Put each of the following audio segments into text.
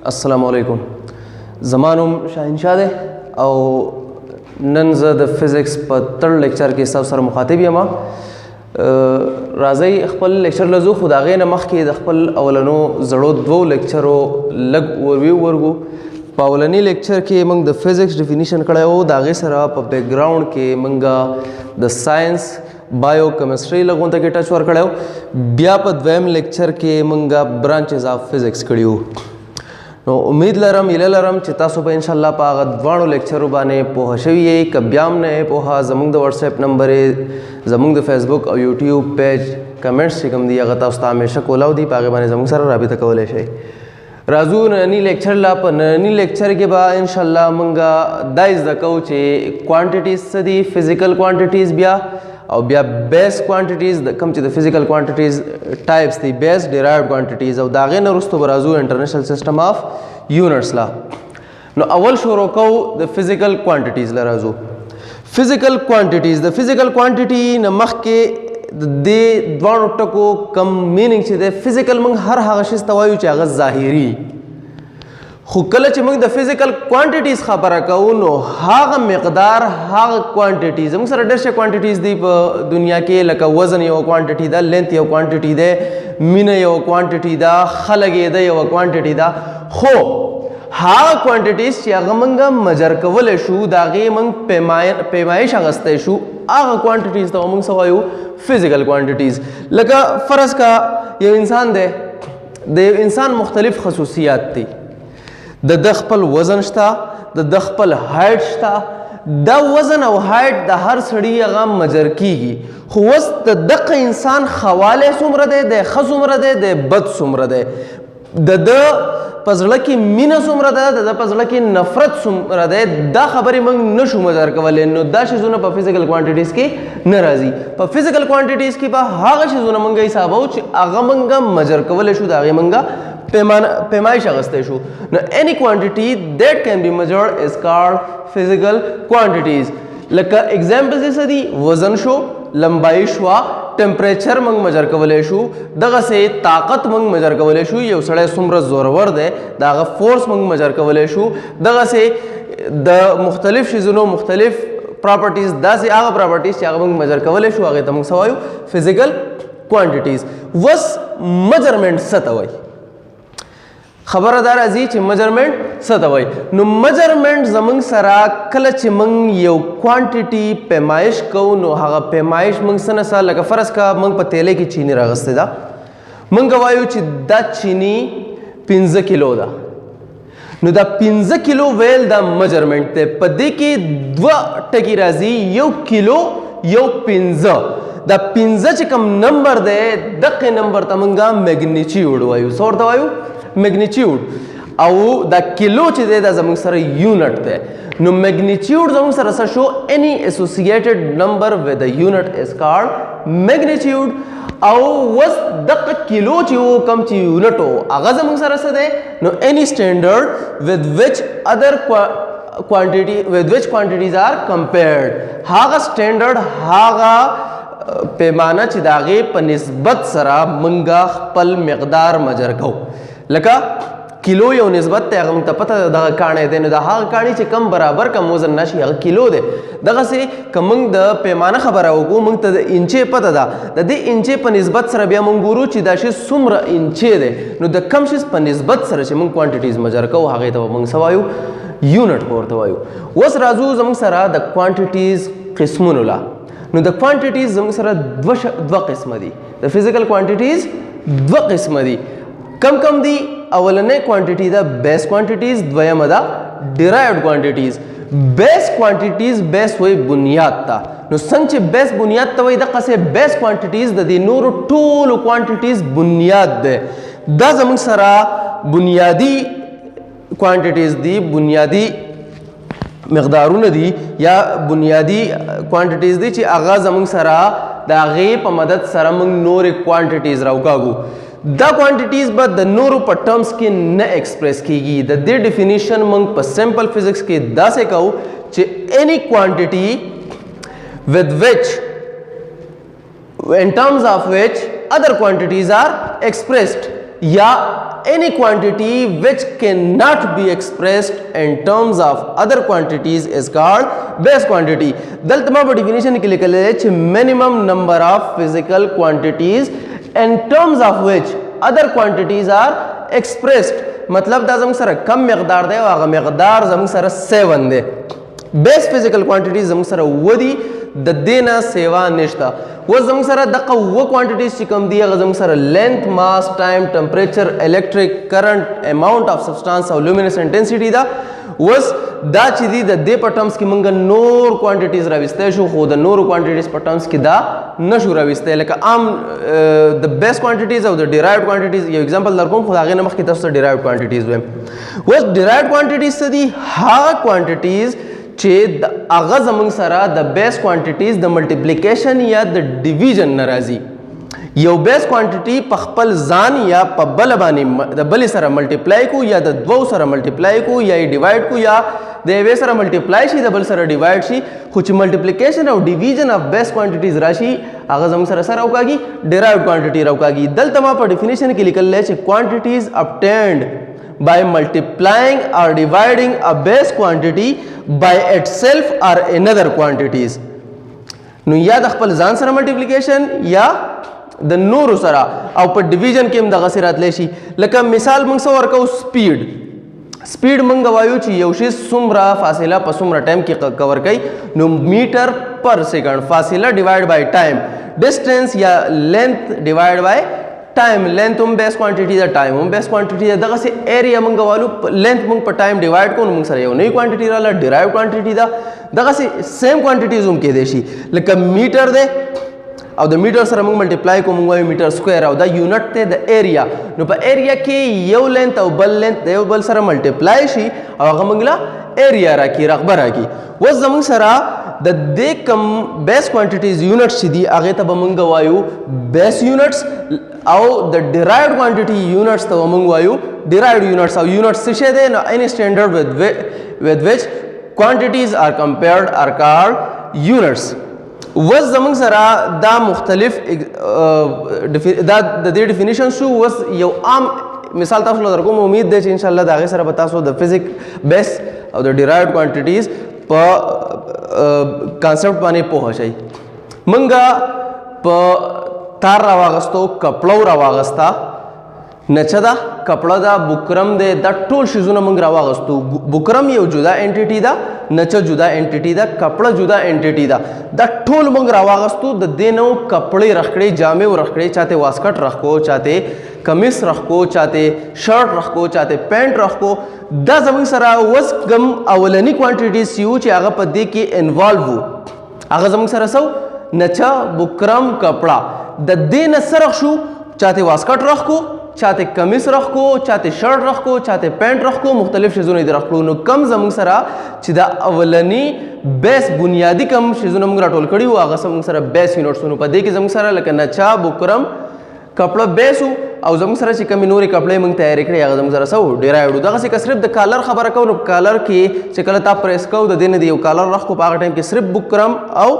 السلام علیکم، زما نوم شاهین شاه دی او نن زه د فزکس په third lecture کې ستاسو سره مخاطب یم. راځئ خپل لیکچر له ځو، خو د هغې نه مخکې د خپل اولنو زړو دوو لیکچرو لږ overview ورکړو. په اولني لیکچر کې موږ د فزکس definition کړی و، د هغې سره په background کې موږ د science bio chemistry لږ غونته کې touch ورکړی و. بیا په دویم لیکچر کې موږ branches of physics کړي وو. نو امید لرم، هیله لرم چې تاسو به انشاءالله په هغه دواړو لیکچرو باندې پوه شوي یئ. که بیا هم نه یئ پوهه، زموږ د WhatsApp number، زموږ د فیسبوک او YouTube page comments چې کوم دي، هغه تاسو ته همیشه کولاو دي، په هغې باندې زموږ سره رابطه کولی شئ. راځو ننني لیکچر لا. په ننني لیکچر کې به انشاءالله موږ دا زده کوو چې quantities څه دي، physical quantities، بیا او بیا base quantities، د کوم چې د physical quantities types دي، base، derived quantities، او د هغې نه وروسته به راځو international system of units لا. نو اول شروع کوو د physical quantities له. راځو physical quantities. د physical quantity نه مخکې د دې دواړو ټکو کم meaning چې دی، physical موږ هر هغه شی ته وایو چې هغه ظاهري، خو کله چې موږ د physical quantities خبره کوو، نو هغه مقدار، هغه quantities، موږ سره ډېر شی quantities دي په دنیا کې، لکه وزن یو quantity ده، length یو quantity ده، مینه یو quantity ده، خلک یې ده یو quantity ده، خو هغه quantities چې هغه موږ measure کولی شو، د هغې موږ پیمایش اخیستی شو، هغه quantities ته موږ څه وایو؟ Physical quantities. لکه فرض کا یو انسان دی، د یو انسان مختلف خصوصیات دي، د د خپل وزن شته، د د خپل height شته. دا وزن او height د هر سړي هغه measure کیږي، خو اوس د دغه انسان خوالی څومره دی، د ښه څومره دی، د بد څومره دی، د ده په زړه کې مینه څومره ده، د ده په زړه کې نفرت څومره دی، دا خبرې موږ نشو measure کولی. نو دا شیزونه په physical quantities کې نه راځي. په physical quantities کې به هغه شیزونه موږ حسابو چې هغه موږ measure کولی شو، د هغې موږ پیمایش اخیستی شو. نو any quantity that can be measured is called physical quantities. لکه examples یې څه دي؟ وزن شو، لمبای شوه، temperature موږ measure کولی شو، دغسې طاقت موږ measure کولی شو، یو سړی څومره زورور دی، د هغه force موږ measure کولی شو، دغسې د مختلف شیزونو مختلف properties، داسې هغه properties چې هغه موږ measure کولی شو، هغې ته موږ څه وایو؟ Physical quantities. وس measurement څه ته وایي؟ خبره دا راځي چې measurement څه ته وایي. نو measurement زمونږ سره کله چې موږ یو quantity پیمایش کوو، نو هغه پیمایش موږ څه نه څه، لکه فرض کا موږ په تیلې کې چینی راغستې ده، موږ وایو چې دا چینی 5 کیلو ده. نو دا 5 کیلو ویل دا measurement دی. په دې کې دوه ټکي راځي، یو کیلو، یو پنځه. دا پنځه چې کوم نمبر دی، دقه نمبر ته موږ magnitude وایو. څه ورته وایو؟ Magnitude. او دا کیلو چې دی، دا زموږ سره unit دی. نو magnitude زموږ سره څه شو؟ Any associated number with a unit is called magnitude. او وس دقه کیلو چې وو، کم چې unit وو، هغه زموږ سره څه دی؟ نو any standard with which other quantity with which quantities are compared، هغه standard، هغه پیمانه چې د هغې په نسبت سره مونږه خپل مقدار measure کوو. لکه کیلو یو نسبت دی، هغه موږ ته پته ده، دغه کاڼی دی، نو د هغه کاڼي چې کم برابر کم وزن نشي، هغه کیلو دی. دغسې که موږ د پیمانه خبره وکړو، موږ ته د انچې پته ده، د دې انچې په نسبت سره بیا موږ ګورو چې دا شی څومره انچې دی. نو د کم شي په نسبت سره چې موږ quantities measure کوو، هغې ته به موږ څه وایو؟ Unit به ورته وایو. اوس راځو زموږ سره د quantities قسمونو له. نو د quantities زموږ سره دوه قسمه دي. د physical quantities دوه قسمه دي. کم کم دي؟ اولنې quantity ده base quantities، دویمه ده derived quantities. Base quantities، base وایي بنیاد ته. نو څنګه چې base بنیاد ته وایي، دقسې base quantities د دې نورو ټولو quantities بنیاد دی. دا زموږ سره بنیادي quantities دي، بنیادي مقدارونه دي یا بنیادي quantities دي چې هغه زموږ سره د هغې په مدد سره موږ نورې quantities راوکاږو. دا quantities به د نورو په terms کې نه express کیږي. د دې definition موږ په simple physics کې داسې کوو چې any quantity with which in terms of which other quantities are expressed. یا any quantity which cannot be expressed in terms of other quantities is called base quantity. دلته ما په ډیفینیشن کې لیکل دی چې minimum number of physical quantities in terms of which other quantities are expressed. مطلب دا زموږ سره کم مقدار دی او هغه مقدار زموږ سره 7 دی. بیس فزیکل کوانټیټیز زموږ سره ودی، د دې نه سیوا نشته. اوس زموږ سره دغه اووه کوانټیټیز چې کوم دي، هغه زموږ سره length، mass، time، temperature، electric current، amount of substance او لومینس انټنسټي ده. اوس دا چې دي، د دې په ټرمز کې موږ نور کوانټیټیز راوستلی شو، خو د نورو کوانټیټیز په ټرمز کې دا نشو راوستلی. لکه عام د بیس کوانټیټیز او د ډیرایوډ کوانټیټیز یو اگزامپل در کوم، خو د هغې نه مخکې تاسو ته ډیرایوډ کوانټیټیز وایم. اوس ډیرایوډ کوانټیټیز څه دي؟ هغه کوانټیټیز چې هغه زموږ سره د بیس کوانټیټیز د ملټیپلیکیشن یا د ډیویژن نه راځي. یو بیس کوانټیټي په خپل ځان یا په بل باندې د بلې سره ملټیپلای کو، یا د دوو سره ملټیپلای کو، یا یې ډیوایډ کو، یا د یوې سره ملټیپلای شي، د بل سره ډیوایډ شي، خو چې ملټیپلیکیشن او ډیویژن اف بیس کوانټیټیز راشي، هغه زموږ سره سره راوکاږي، ډیرایوډ کوانټیټي راوکاږي. دلته ما په ډیفینیشن کې لیکل چې quantities obtained by multiplying or dividing a base quantity by itself or another quantities. نو یا د خپل ځان سره ملټیپلیکیشن یا د نورو سره، او په ډیویژن کې هم دغسې راتلی شي. لکه مثال موږ څه ورکوو؟ سپیډ. سپیډ موږ وایو چې یو شی څومره فاصله په څومره ټایم کې کور کوي، نو میټر پر سیکنډ، فاصله ډیوایډ بای ټایم، ډیسټنس یا لینث ډیوایډ بای ټایم. لینث هم بیس کوانټیټي ده، ټایم هم بیس کوانټیټي ده. دغسې ایریا موږ والو، لینث موږ په ټایم ډیوایډ کوو، نو موږ سره یو نوې کوانټیټي راله، ډیرایو کوانټیټي ده. دغسې سیم کوانټیټیز هم کېدای شي، لکه میټر دی او د میټر سره موږ ملټیپلای کوو، موږ وایو میټر سکویر، او دا یونټ دی د ایریا. نو په ایریا کې یو لینث او بل لینث د یو بل سره ملټیپلای شي او هغه موږ له ایریا راکړي، رقبه راکړي. اوس زموږ سره د دې کم بیس کوانټیټیز یونټس چې دي، هغې ته به موږ وایو بیس یونټس، او د ډیرایوډ کوانټیټي یونټس ته به موږ وایو ډیرایوډ یونټس. او یونټس څه شی دی؟ نو any standard with which quantities are compared are called units. وس زموږ سره دا مختلف دا د دې ډیفینیشن شو. وس یو عام مثال تاسو له درکوم. امید دی چې ان شاء الله د هغې سره به تاسو د فزیک بیس او د ډیرایوډ کوانټیټیز په کانسپټ باندې پوه شئ. مونږه په تار راواغستو، کپړو راواغستا، نچه ده، کپړه ده، بکرم دی، دا ټول شیزونه مونږ راواغستو. بکرم یو جدا انټیټي ده، نچه جدا انټیټي ده، کپړه جدا انټیټي ده. دا ټول مونږ راواغستو، د دې نو کپړې رخ کړې، جامې ورخ کړې. چاته واسکټ رخ کو، چاته کمیس رخ کو، چاته شرټ رخ کو، چاته پینټ رخ کو. دا زموږ سره اوس کوم اولنی کوانټیټیز یو چې هغه په دې کې انوالو وو، هغه زموږ سره سو نچه، بکرم، کپړه. د دې نه سرخ شو، چاته واسکټ رخ کو، چاته کمیس رخ کو، چاته شرټ رخ کو، چاته پینټ رخ کو، مختلف شیزونه دې رخ کړو. نو کم زموږ سره چې دا اولنی بیس بنیادی کم شیزونه موږ راټول کړي وو، هغه زموږ سره بیس یونټس. نو په دې کې زموږ سره لکه نچا، بکرم، کپړه بیس وو، او زموږ سره چې کومې نورې کپړې موږ تیارې کړې، هغه زموږ سره څه وو؟ ډیرایوډ. دغسې که صرف د کالر خبره کوو، نو کالر کې چې کله تا پریس کوو، د دې نه د یو کالر رخ کو، په هغه ټایم کې صرف بکرم او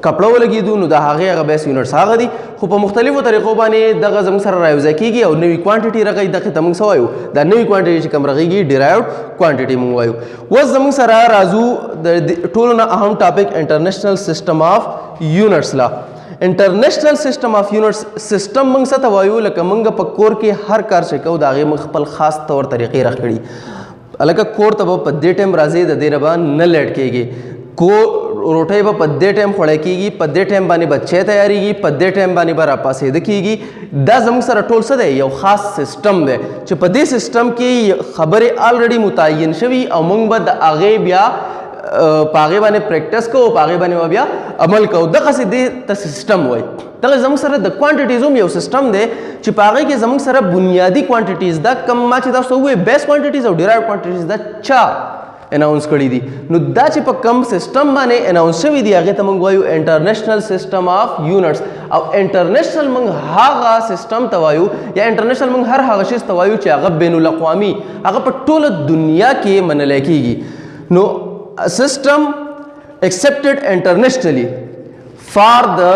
کپړه ولګېدو، نو د هغې هغه بیس یونټس هغه دي. خو په مختلفو طریقو باندې دغه زموږ سره رايوځای کېږي او نوې کوانټیټي رغوي. دغې ته موږ څه وایو؟ دا نوې کوانټیټي چې کوم رغېږي، ډیرایوډ کوانټیټي موږ وایو. اوس زموږ سره راځو د ټولو نه اهم ټاپک، انټرنیشنل سیستم اف یونټس لا. انټرنیشنل سیستم اف یونټس سیستم موږ څه ته وایو؟ لکه موږ په کور کې هر کار چې کوو، د هغې موږ خپل خاص طور طریقې رخ کړي. لکه کور ته به په دې ټایم راځي، د دې نه به نه لیټ کېږي، کو روټۍ به په دې ټایم خوړی کېږي، په دې ټایم باندې به چای تیارېږي، په دې ټایم باندې به راپاڅېده کېږي. دا زموږ سره ټول څه دی؟ یو خاص سیستم دی چې په دې سیستم کې خبرې الریډي متعین شوي، او موږ به د هغې بیا په هغې باندې پریکټس کوو، په هغې باندې به بیا عمل کوو. دغسې دې ته سیستم وایي. دغه زموږ سره د کوانټیټیز هم یو سیستم دی چې په هغې کې زموږ سره بنیادي کوانټیټیز دا کم ما چې تاسو ووایي، بیس کوانټیټیز او ډیرایو کوانټیټیز دا چا اناونس کړی دي. نو دا چې په کم سیستم باندې اناونس شوی دی، هغه ته موږ وایو انټرنیشنل سیستم اف یونټس. او انټرنیشنل موږ هغه سیستم ته وایو، یا انټرنیشنل موږ هر هغه شی ته وایو چې هغه بین الاقوامي، هغه په ټوله دنیا کې منل کیږي. نو system accepted internationally for the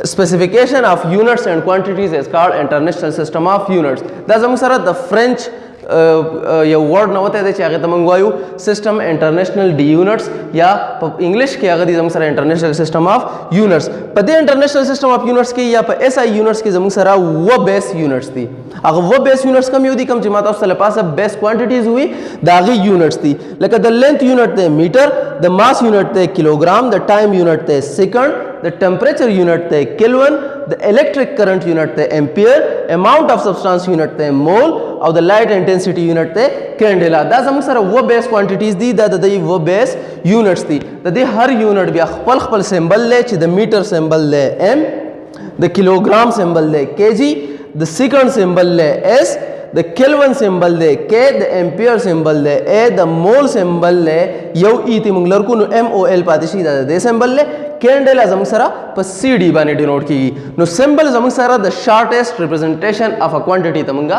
Specification of units and quantities is called International System of Units. دا زموږ سره د فرنچ یو ورډ نه وته دی چې هغه ته موږ وایو سیستم انټرنیشنل ډي یونټس، یا په انګلیش کې هغه دی زموږ سره انټرنیشنل سیستم اف یونټس. په دې انټرنیشنل سیستم اف یونټس کې یا په اس آی یونټس کې زموږ سره و بیس یونټس دي. هغه و بیس یونټس کوم یو دي، کوم چې ما تاسو ته پاسه بیس کوانټیټیز وي، دا غي یونټس دي. لکه د لینث یونټ دی میټر، د ماس یونټ دی کیلوګرام، د ټایم یونټ دی سیکنډ، د ټمپریچر یونټ دی کلون، د الیکټریک کرنٹ یونټ دی امپیر، اماونټ اف سبسټانس یونټ دی مول، او د لایټ انټنسټي یونټ دی کینډیلا. دا زموږ سره و بیس کوانټیټیز دي، دا د دې و بیس یونټس دي. د دې هر یونټ بیا خپل خپل سمبل دی، چې د میټر سمبل دی ایم، د کیلوګرام سمبل دی کی جی، د سیکنډ سمبل دی اس، د کلون سمبل دی کې، د امپیر سمبل دی ا، د مول سمبل دی یو ای تی موږ لرکو نو ایم او ال پاتې شي، دا د سمبل دی. کینډل زموږ سره په سی ډي باندې ډینوټ کیږي. نو سمبل زموږ سره د شارټیسټ ریپرزنټیشن اف ا کوانټیټي ته موږ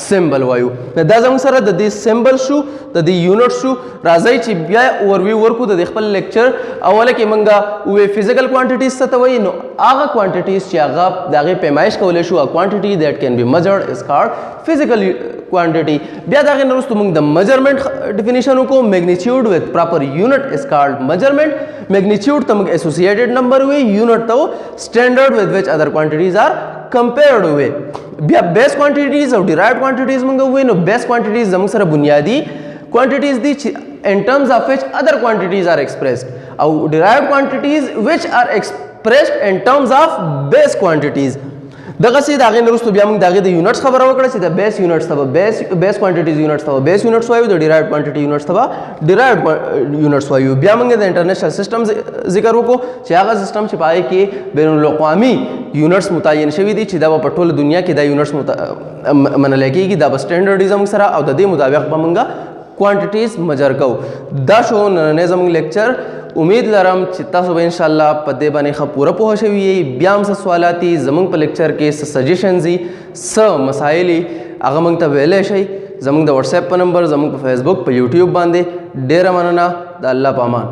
سمبل وایو. نو دا زموږ سره د دې سمبل شو، د دې یونټ شو. راځئ چې بیا اوورویو ورکو د خپل لیکچر. اوله کې موږ وې فزیکل کوانټیټیز څه ته وایي. نو هغه کوانټیټیز چې هغه د هغې پیمایش کولی شو، quantity that can be measured is called physical quantity. بیا د هغې نه وروسته موږ د میجرمنټ ډیفینیشن وکړو. Magnitude with proper unit is called measurement. Magnitude ته موږ اسوسییټډ نمبر وی، یونټ ته standard with which other quantities are compared وی. بیا بیس کوانټیټیز او ډیرایوډ کوانټیټیز موږ وی. نو بیس کوانټیټیز زموږ سره بنیادی کوانټیټیز دي چې in terms of which other quantities are expressed، او derived quantities which are expressed in terms of base quantities. دغه سي د هغې نه وروسته بیا موږ د هغې د یونټس خبره وکړه چې د بیس یونټس ته به بیس کوانټیټیز یونټس ته به بیس یونټس وایو، د ډیرایوډ کوانټیټي یونټس ته به ډیرایوډ یونټس وایو. بیا موږ د انټرنیشنل سیستم ذکر وکړو چې هغه سیستم چې په هغې کې بین الاقوامي یونټس متعین شوي دي، چې دا به په ټوله دنیا کې دا یونټس منل کېږي، دا به سټنډرډ زموږ سره او د دې مطابق به موږ کوانټیټیز مجر کوو. دا شو نننی زموږ لیکچر. امید لرم چې تاسو به انشاءالله په دې باندې ښه پوره پوه شوي یئ. بیا هم څه سوالات دي زموږ په لیکچر کې، څه سجیشنز دي، څه مسایل دي، هغه موږ ته ویلی شئ زموږ د واتساپ په نمبر، زموږ په فیسبوک، په یوټیوب باندې. ډېره مننه، د الله په امان.